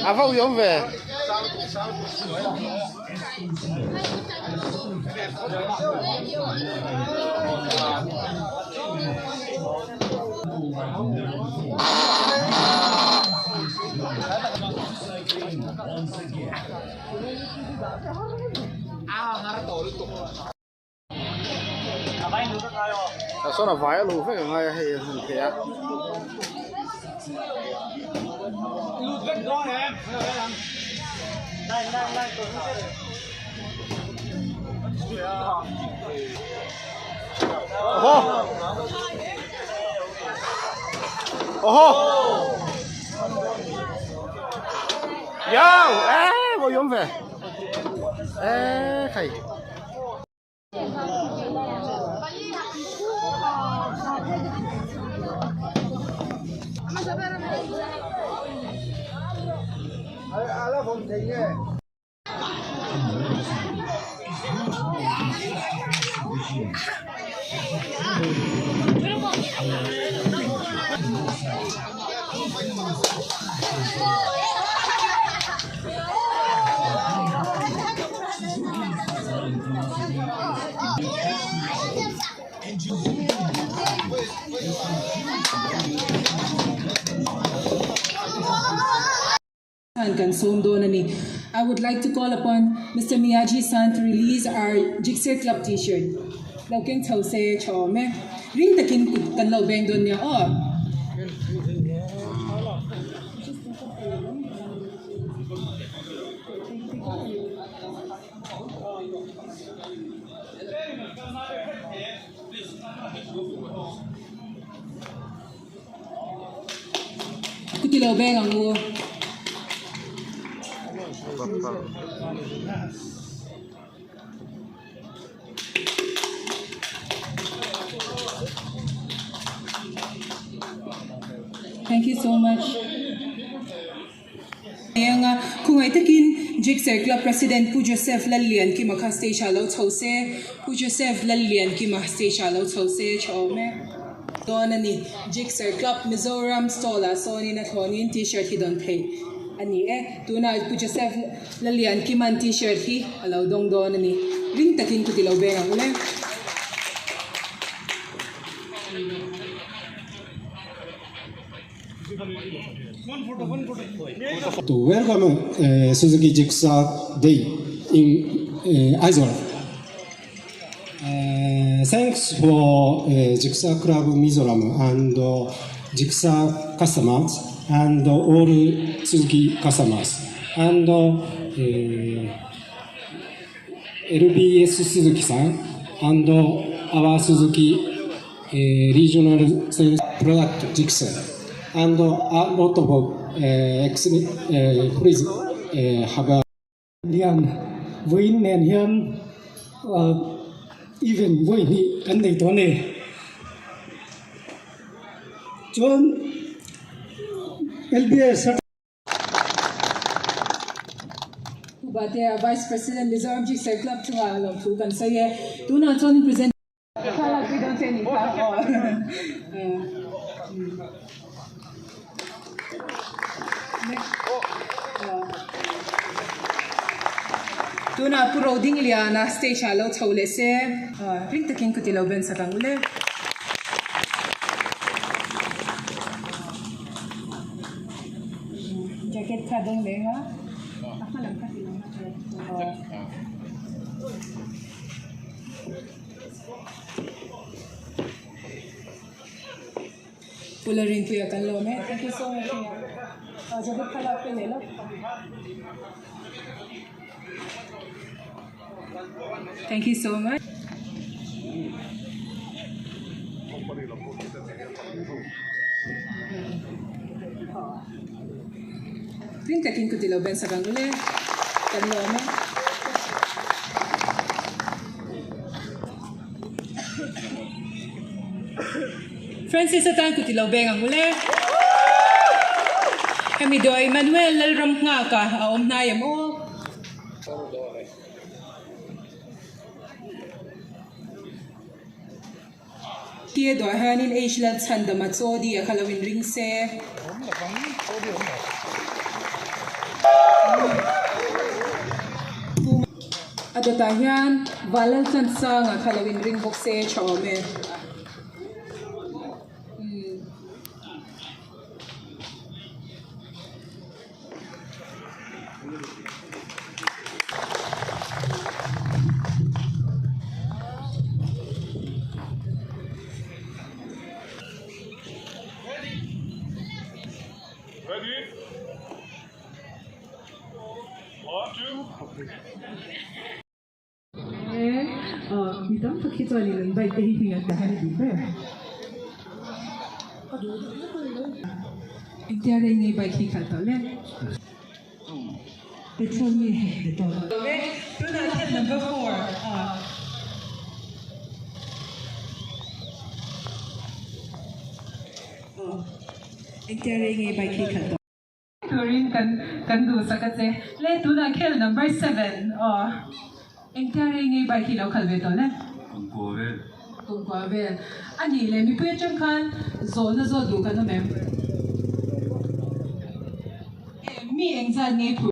A va uiawm ve. Tah sawn a vai a luh vek ang a hei a hmun theih a. Oho! Yo! Eh, vô yếm về. Eh, thầy. Khan kan sawm dawn a ni. I would like to call upon Mister Miyaji San to release our Gixxer Club T-shirt. Lo keng chho se tha awm e. Ring takin kut kan lo beng dawn nia aw. Ku ti lo beng ang u. Thank you so much. Eng a, khawngaih takin Gixxer Club President Pu Joseph Lalliankima kha stage ah lo chho se, Pu Joseph Lalliankima stage ah lo chho se tha awm e. Dawn a ni, Gixxer Club Mizoram stall ah sawnin a thlawnin T-shirt hi dawn theih a ni e. Tunah Pu Joseph Lalliankima'n T-shirt hi a lo dawng dawn a ni. Ring takin ku ti lo beng ang ule. To welcome Suzuki Gixxer Day in Aizawl. Thanks for Gixxer Club Mizoram and Gixxer customers and all Suzuki customers and LBS Suzuki-san and our Suzuki regional sales product Gixxer and a lot of please have a Lian vawiin nen hian event vawi hnih kan nei tawh a ni. Chuan LBS a. Bate Vice President Mizoram Gixxer Club chungah lawmthu kan sawi e. Tunah chuan present. Thlalak pui dawn. che ni kha aw. Tunah Pu Rodingliana stage ah lo chho leh se ring takin ka ti lo ben sak ang le. Jacket kha dawng leng a, a hma lam kha ti lo aw. Pu Larinpuia kan lawm e. Thank you so much. Aw jacket kha lak pe leh lawk. Thank you so much. Ring takin ku ti lo ben sak ang ule. Kan lawm e. Francis atan ku ti lo beng ang ule. Hemi dawh Emmanuel Lalram nghaka a awm hnai em aw. Tia dawh hianin H lal chhandama chaw di a kha lo in ring se. A dawtah hian Vanlaltlansanga kha lo in ring bawk se tha awm e. Mi tam tak hi chuanin an bike te hi hming an dah a ni duh ber. Engtia rei nge bike hi khalh tawh le? Petrol nge hek le tawh? Tunah hian number 4 ah. Engtia rei nge bike hi khalh tawh? Turin kan kan duhsak a che. Le tunah khel number 7 aw. Engtia rei ngei bike hi lo khalh ve tawh le? Kumkua vel. Kumkua vel. A nih le mipui atang khan zawhna zawt duh kan awm em? Mi engzat ngei phur?